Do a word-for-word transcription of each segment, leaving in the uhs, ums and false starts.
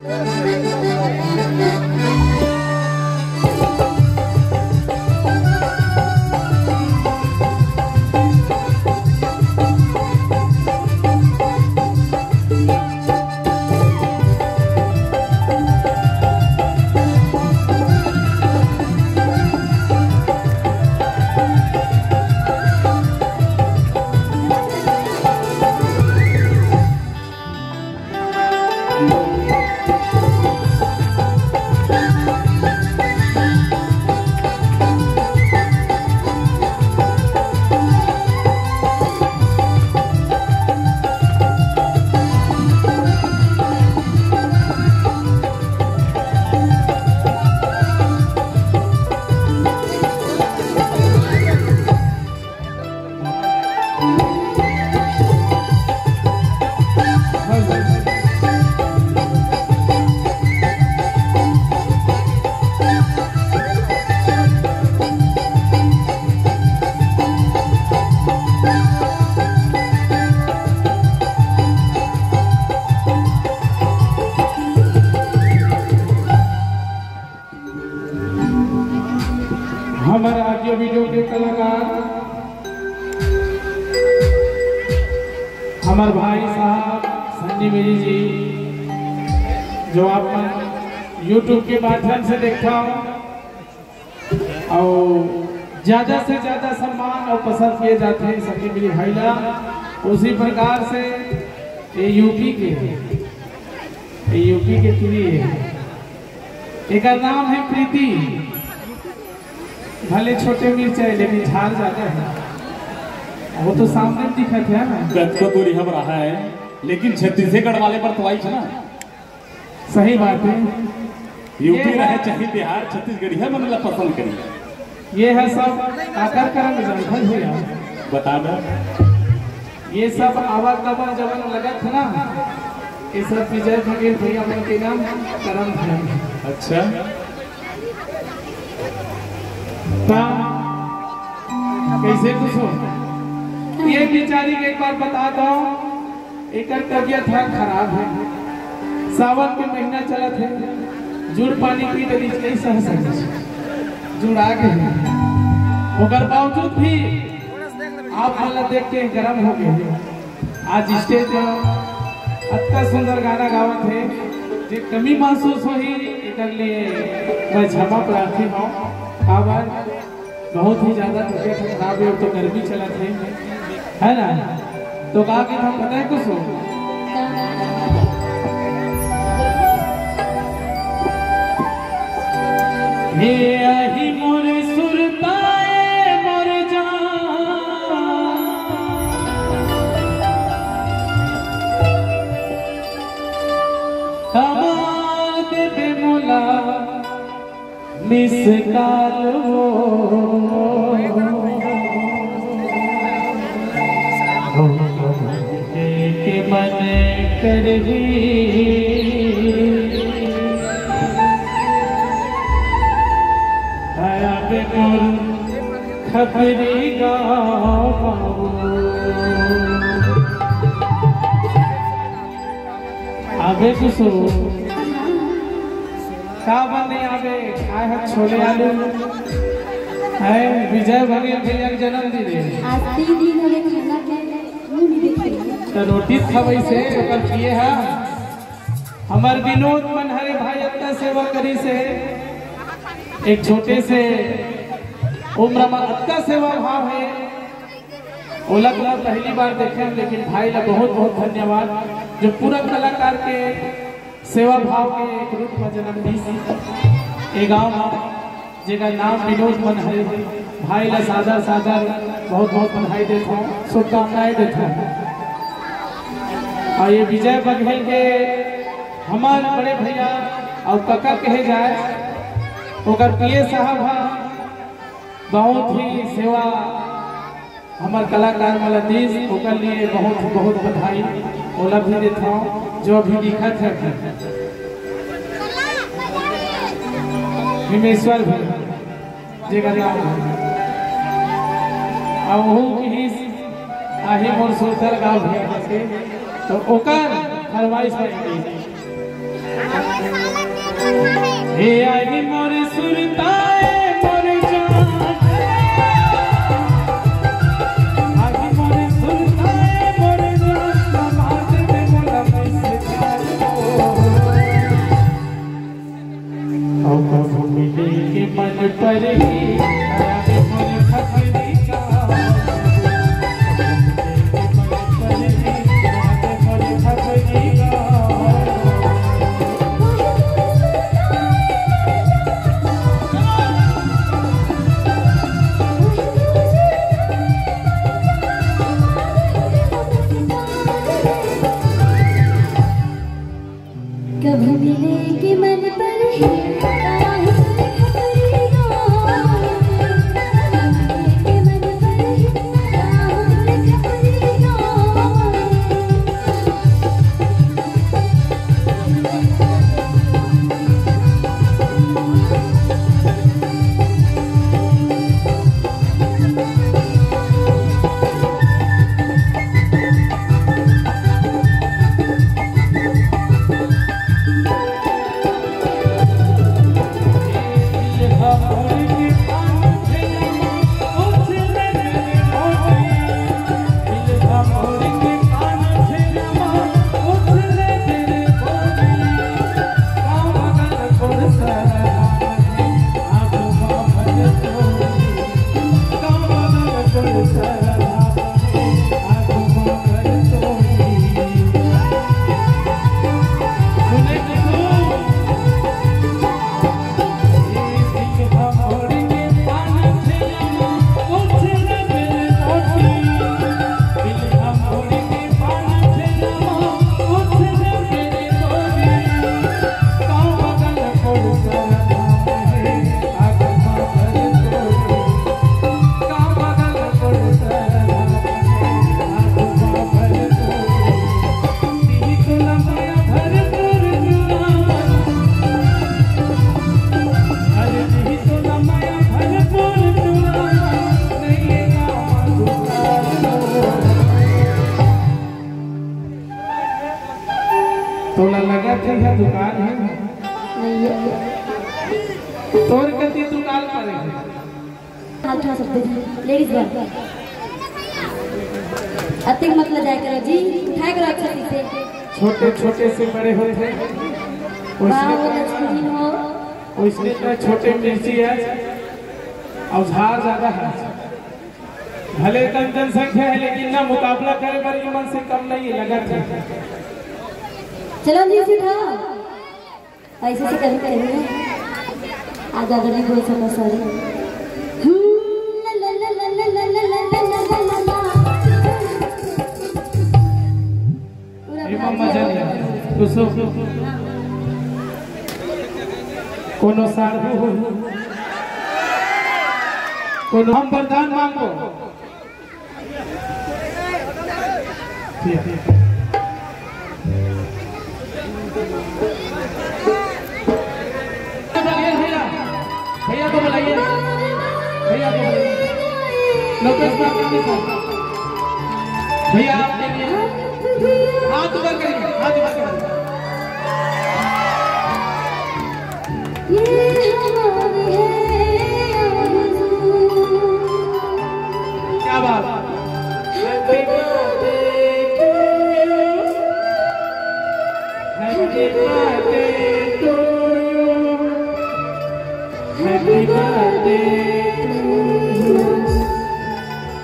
हमर audio video के कलाकार, हमर भाई साहब सन्नी मेरी जी, जो आप मन YouTube के माध्यम से देखथव, अउ ज्यादा से ज्यादा सम्मान अउ पसंद किए जाथे सन्नी मेरी भाई ला। उसी प्रकार से ये यूपी के, ये यूपी के प्रिय, एकर नाम है प्रीति। भले छोटे मिर्च है, लेकिन झार ज्यादा है। वो तो सामने दिखत है ना। कतको दूरी हम रहा है, लेकिन छत्तीसगढ़ वाले पर तो आई है ना। सही बात है। यूपी ये रहे है चाहे बिहार, छत्तीसगढ़िया मन ला पसंद करी। ये है सब आकर करम जंगल हो यार। बता दो। ये सब आवागमन जवन लगत है ना, ये सब विजय बघेल भैया मन के नाम करम है। अच्छा। ता कैसे कुछ हो? ये बेचारी के एक बार बता दो, एकर तबीयत ह खराब है। सावन के महीना चलत है, जुड़ पानी पी डरिस, नहीं सह सकिस, जुड़ा गे। ओकर बावजूद भी आप मन ला देख के गरम हो गए। आज स्टेज पर अतना सुंदर गाना गावत है, जे कमी महसूस होही, एकर लिए मैं क्षमा प्रार्थी हूँ। काबर बहुत ही ज्यादा तबीयत खराब है, अब तो गर्मी चलत है, है ना? तो का गीत हम बताए कुछ हो? हे आही मोर सुरताए मोर जान, कमाल देबे मोला मिस कॉल वो, के मन करही। अब मोर खपरी गाँव। अबे कुसुम, का बने आबे, खाए ह छोले आलू। है विजय बघेल भैया के जन्मदिन है। आज तीन दिन हो गए खाना के मुंह नहीं देखे। तो रोटी खवाई से ओकर पिए हा। हमर विनोद मन हरे भाई अतना सेवा करी से, एक छोटे से उम्र में अतना सेवा भाव है। ओला तो पहली बार देखे हन, लेकिन भाई ला बहुत बहुत धन्यवाद, जो पूरा कलाकार के सेवा भाव के एक रूप में जन्म दीस ए गांव में, जेकर नाम विनोद मन है। भाई ला सादर सादर बहुत बहुत बधाई देत हूँ, शुभकामनाएं देत हूँ। और ये विजय बघेल के हमारे बड़े भैया और कका कहे जाए, ओकर पीए साहब हा बहुत ही सेवा हमर कलाकार मन ला दीस, ओकर लिए बहुत, बहुत बधाई। ओला भी देत हौं, जो भी लिखत है, भीमेश्वर भी, जेकर नाम है। अब ओहू किहिस, "आही मोर सुरता गाँव भैया" करके, तो ओकर फरमाइश है। मिले के मन पर ही राहुल खपरी गावे। मिले के मन पर ही राहुल खपरी गावे। तोला लगत हे, दुकान हे? नहीं है। तोर कति दुकान पर हे? हाथ उठा सकते हैं, लेडीज बन। अतिक मत लजाया करो जी, उठाया करो अच्छा से। छोटे छोटे से बड़े होते हैं। वाह, वो लक्ष्मी हो। वैसने तो छोटे मिर्ची हे, अउ झार ज्यादा हे। भले कम जनसंख्या हे, लेकिन ना मुकाबला करे बर ये मन से कम नहीं हे, लगत हे। चलो जी, सीधा। ऐसे से कभी करेंगे। आ ज्यादा नहीं बोल सकता, सॉरी। हम्म, ला, ला, ला। पूरा ये भाग मजा गया। नहीं आया। कुछ कोनो साधु हो, कोनो हम वरदान मांगो। भैया, भैया को बुलाइए, भैया को बुलाइए। लोकेश बाबू के साथ। भैया, आपके लिए हाथ ऊपर करिए, हाथ ऊपर करिए। ये हमारी है आरज़ू। क्या बात। Happy birthday to you। Happy birthday to you। Happy birthday to you।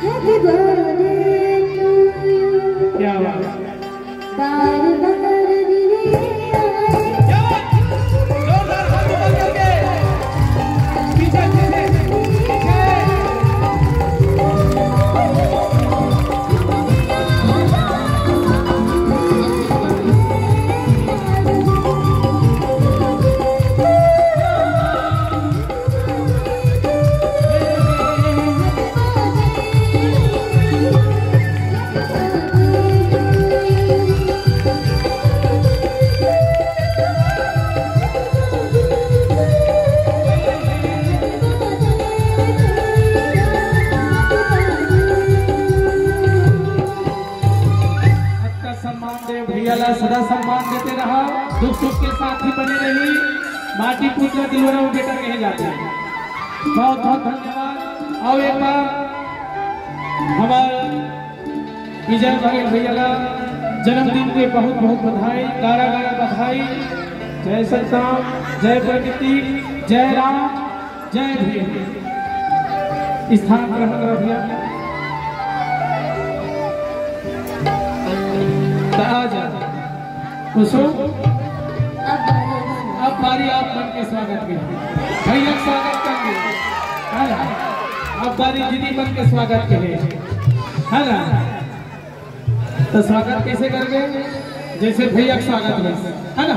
Happy birthday to you। क्या बात। बार बार मिले आए। जोरदार हाथ ऊपर करके। पीछे, पीछे, पीछे। सबका सम्मान दे भैया ला, सदा सम्मान देते रहा, दुख सुख के साथ ही बने रही। माटी पूत ला दिलोरा में बेटा कहे जाते हैं। बहुत बहुत धन्यवाद। और एक बार हमारे विजय भाई भैया ला जन्मदिन के बहुत बहुत बधाई, गारा गारा बधाई। जय सतराम, जय प्रकृति, जय राम, जय भीम। स्थान ग्रहण करो भैया। तो आ जाओ। खुश हो? अब बारी आप मन के स्वागत के। भैया के स्वागत करेंगे। है ना? अब बारी दीदी मन के स्वागत के। है ना? तो स्वागत कैसे करेंगे? जैसे भैया के स्वागत है। है ना?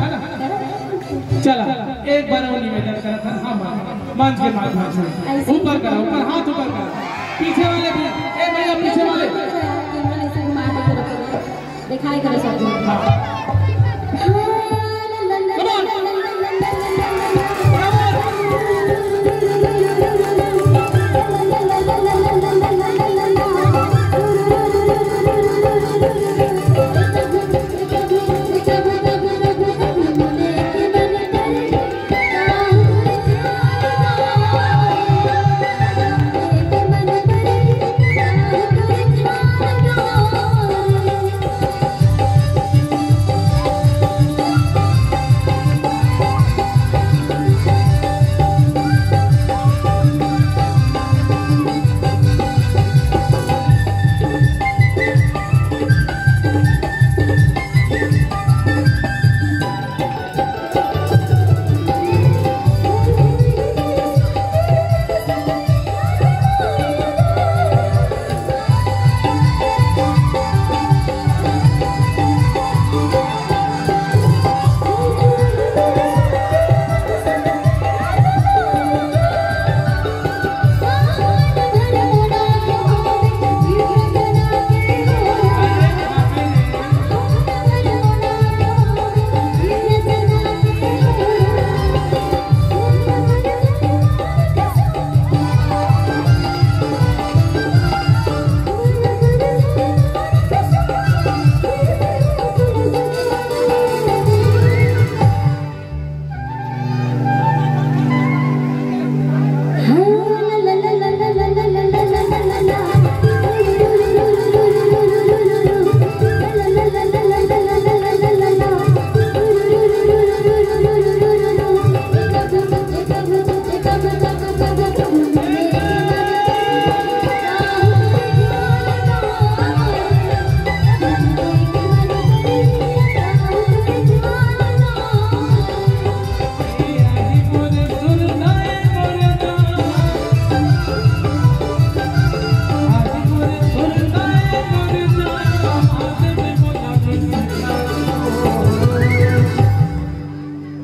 चला, एक बार और निवेदन करत हन, हाँ, हाँ, मंच के माध्यम से। ऐसे ही ऊपर करा, ऊपर, हाथ ऊपर करा। पीछे वाले भी, ए भैया, पीछे वाले। दिखाई करो सब लोग। हाँ। Come on।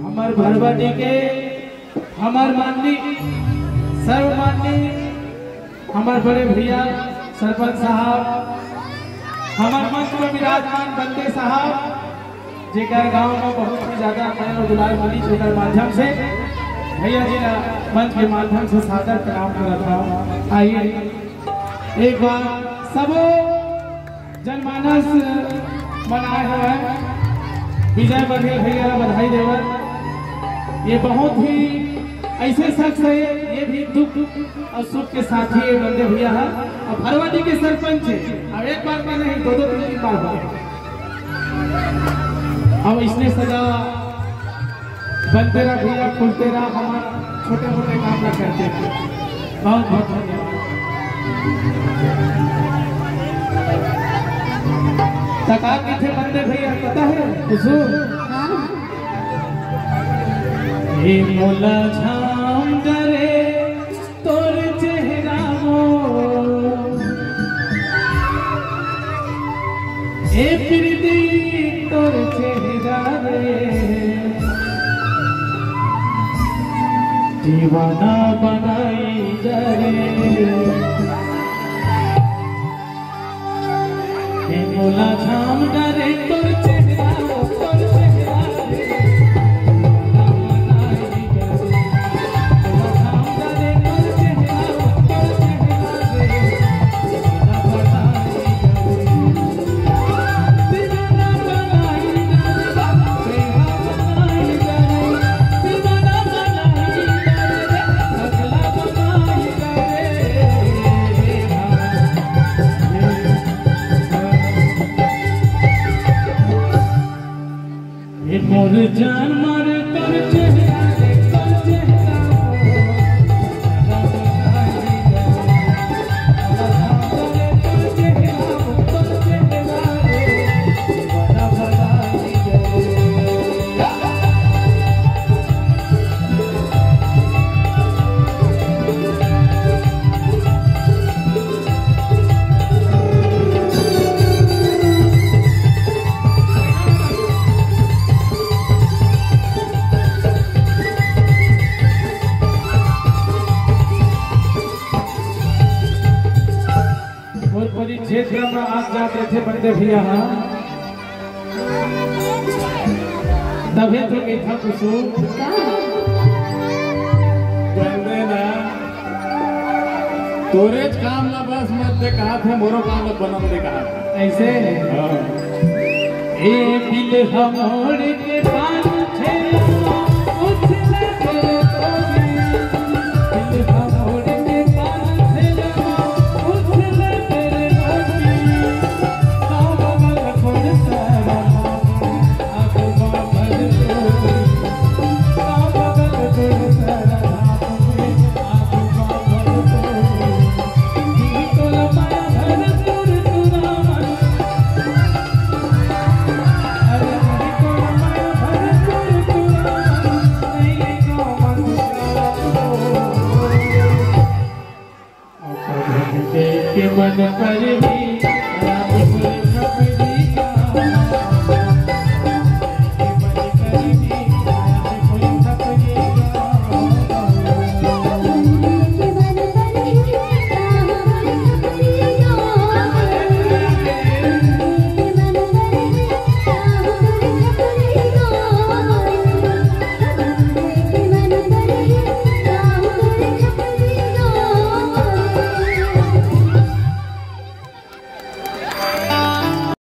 हमर भरवाडी के, हमर माननीय, सर्वमाननीय, हमर बड़े भैया सरपंच साहब, हमर मंच पर विराजमान बंदे साहब, जेकर गांव में बहुत ही ज्यादा प्यार और दुलार मिली, जेकर माध्यम से भैया जी ला मंच के माध्यम से सादर प्रणाम करत हौं। आइए, एक बार सबो जनमानस मन आए हवय, विजय बघेल भैया ला बधाई देवत। ये बहुत ही ऐसे शख्स है, ये भी दुख और सुख के साथी है बंदे भैया है। और भरवाडी के सरपंच है, अब एक बार का नहीं, दो दो तीन तीन बार हुआ। अब इसने सजा बनते रहा भैया, खुलते रहा, हमर छोटे मोटे काम ला करते रहा। बहुत बहुत धन्यवाद। त का कथे बंदे भैया, पता है कुछु? हाँ। ए मोला झाम डरे तोर चेहरा वो, ए प्रीति तोर चेहरा रे, दीवाना बनाई जा रे। ए मोला झाम डरे तोर चेहरा, तोर चेहरा रे। ए मोर जान मारे तोर चेहरा रे, तोर चेहरा। बात रखे बंदे भैया, हाँ। तभी तो कही था कुसुम। का? बंदे ना, तोरेच काम ला बस मत दे कहा थे, मोरो काम ला बनम दे कहा थे। ऐसे? हाँ। ए दिल हमोड़ के पान छे उछले तेरे गोरी। दिल हमोड़ के पान छे उछले तेरे गोरी। के मन पर भी